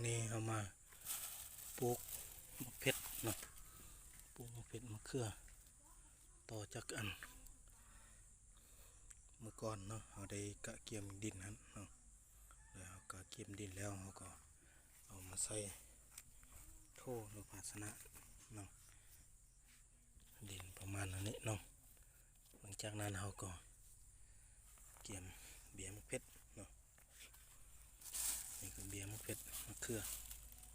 ນີ້ເຮົາມາປູກໝາກເຜັດເນາະ ປູກໝາກເຜັດ ໝາກເຂືອ ຕໍ່ຈາກອັນມື້ກ່ອນເນາະ ເຮົາໄດ້ກະກຽມດິນຫັ້ນເນາະ ແລ້ວເຮົາກະກຽມດິນແລ້ວ ເຮົາກໍເອົາມາໃສ່ໂຖ ຫຼືພາຊະນະເນາະ ດິນປະມານອັນນີ້ເນາະ. ຫຼັງຈາກນັ້ນເຮົາກໍກຽມເບ້ຍໝາກເຜັດເນາະ ນີ້ຄືເບ້ຍໝາກເຜັດ ໝາກເຂືອ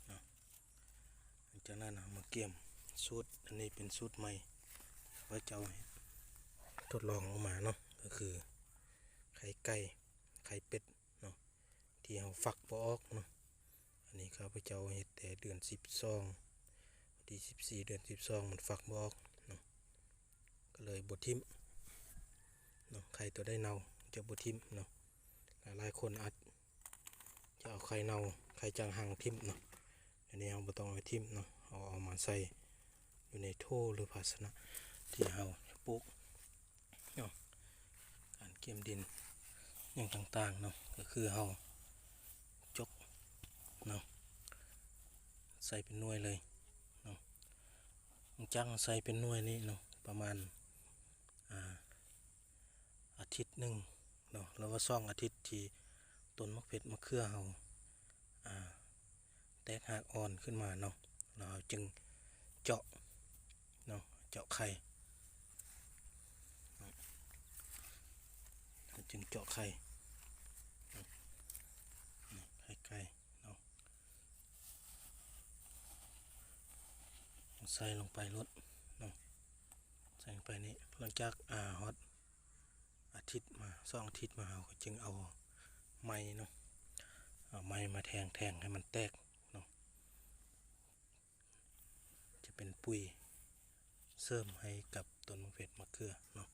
ເນາະ. ຫຼັງຈາກນັ້ນເຮົາມາກຽມສູດ ອັນນີ້ເປັນສູດໃໝ່ ຂ້າພະເຈົ້າເຮັດທົດລອງອອກມາເນາະ ກໍຄືໄຂ່ໄກ່ ໄຂ່ເປັດເນາະ ທີ່ເຮົາຟັກບໍ່ອອກເນາະ. ອັນນີ້ຂ້າພະເຈົ້າເຮັດແຕ່ເດືອນສິບສອງ ວັນທີສິບສີ່ ເດືອນສິບສອງ ມັນຟັກບໍ່ອອກເນາະ ກໍເລີຍບໍ່ຖິ້ມເນາະ ໄຂ່ຕົວໃດເນົ່າຈະບໍ່ຖິ້ມເນາະ. ຫຼາຍໆຄົນອາດຈະເອົາໄຂ່ເນົ່າ ໄຂ່ຈັງຫັງຖິ້ມເນາະ ອັນນີ້ເຮົາບໍ່ຕ້ອງເອົາໄປຖິ້ມເນາະ ເຮົາເອົາມາໃສ່ຢູ່ໃນໂຖ ຫຼືພາຊະນະທີ່ເຮົາຈະປູກເນາະ. ການກຽມດິນຫຍັງຕ່າງໆເນາະ ກໍຄືເຮົາຈົກເນາະ ໃສ່ເປັນໜ່ວຍເລີຍເນາະ. ຫຼັງຈາກເຮົາໃສ່ເປັນໜ່ວຍນີ້ເນາະ ປະມານ ອາ ອາທິດໜຶ່ງເນາະ ຫຼືວ່າສອງອາທິດ ທີ່ຕົ້ນໝາກເຜັດ ໝາກເຂືອເຮົາ ອາ ແຕກຮາກອ່ອນຂຶ້ນມາເນາະ ແລ້ວເຮົາຈຶ່ງເຈາະເນາະ ເຈາະໄຂ່ ເຮົາຈຶ່ງເຈາະໄຂ່ ໄຂ່ໄກ່ເນາະ ໃສ່ລົງໄປໂລດເນາະ ໃສ່ລົງໄປນີ້. ຫຼັງຈາກ ອາ ຮອດອາທິດມາ ສອງອາທິດມາ ເຮົາກໍຈຶ່ງເອົາໄມ້ເນາະ ເອົາໄມ້ມາແທງ ແທງໃຫ້ມັນແຕກເນາະ ຈະເປັນປຸ໋ຍເສີມໃຫ້ກັບຕົ້ນໝາກເຜັດ ໝາກເຂືອເນາະ.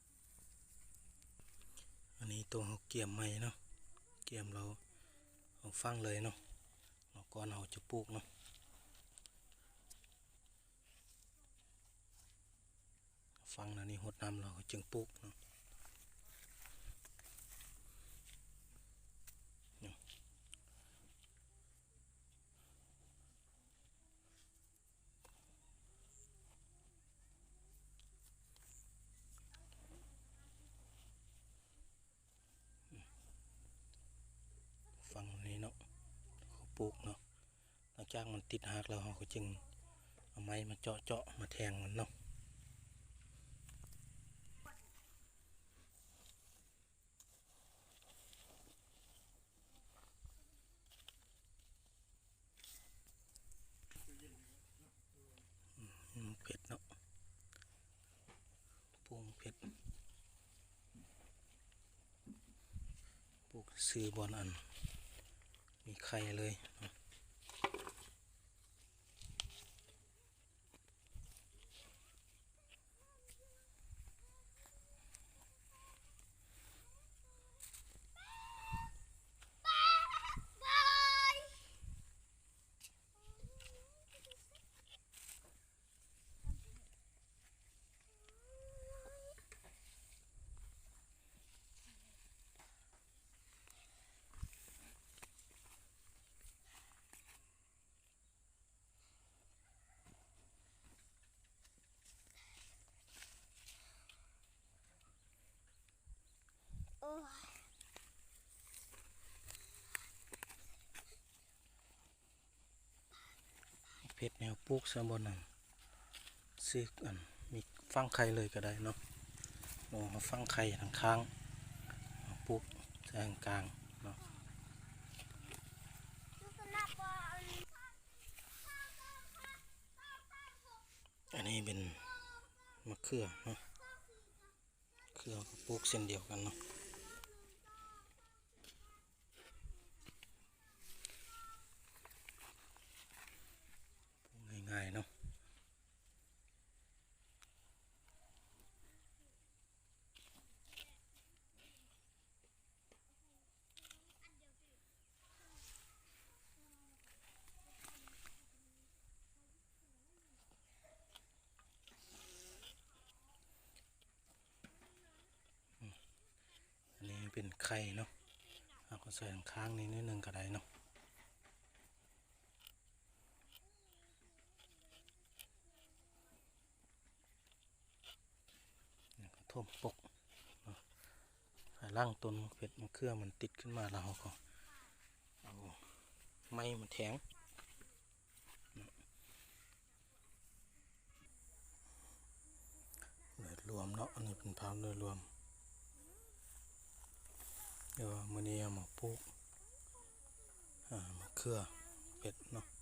ອັນນີ້ໂຕເຮົາກຽມໃໝ່ເນາະ ກຽມແລ້ວເຮົາຝັງເລີຍເນາະ ແລ້ວກ່ອນເຮົາຈະປູກເນາະ. ຝັງແລ້ວນີ້ ຫົດນ້ຳແລ້ວເຮົາຈຶ່ງປູກເນາະ. ຝັງນີ້ເນາະ ເຮົາປູກເນາະ. ຫຼັງຈາກມັນຕິດຮາກແລ້ວ ເຮົາກໍຈຶ່ງເອົາໄມ້ມາເຈາະໆ ມາແທງມັນເນາະ. ອືມ ເຜັດເນາະ ປູກເຜັດ ປູກຊື່ບ່ອນອັນມີໄຂ່ເລີຍເນາະ. ໂອ້ຍ ເຜັດແນວປູກຊະບ່ອນນັ້ນ ຊື້ອັນມີຝັງໄຂ່ເລີຍກໍໄດ້ເນາະ ເຮົາຝັງໄຂ່ທາງຂ້າງ ເຮົາປູກໃສ່ທາງກາງເນາະ. ອັນນີ້ເປັນມະເຂືອເນາະ ເຂືອກໍປູກເຊັ່ນດຽວກັນເນາະ ປູກງ່າຍໆເນາະ. ອັນນີ້ເປັນໄຂ່ເນາະ ເຮົາກໍໃສ່ຂ້າງໆນີ້ໜ້ອຍໜຶ່ງກໍໄດ້ເນາະ. ຖ້ວມປົກເນາະ. ພາຍຫຼັງຕົ້ນໝາກເຜັດໝາກເຂືອມັນຕິດຂຶ້ນມາແລ້ວ ເຮົາກໍເອົາໄມ້ມາແທງ. ໂດຍລວມເນາະ ອັນນີ້ເປັນພາບໂດຍລວມ ເອີ ມື້ນີ້ເຮົາມາປູກ ອາ ມະເຂືອເຜັດເນາະ.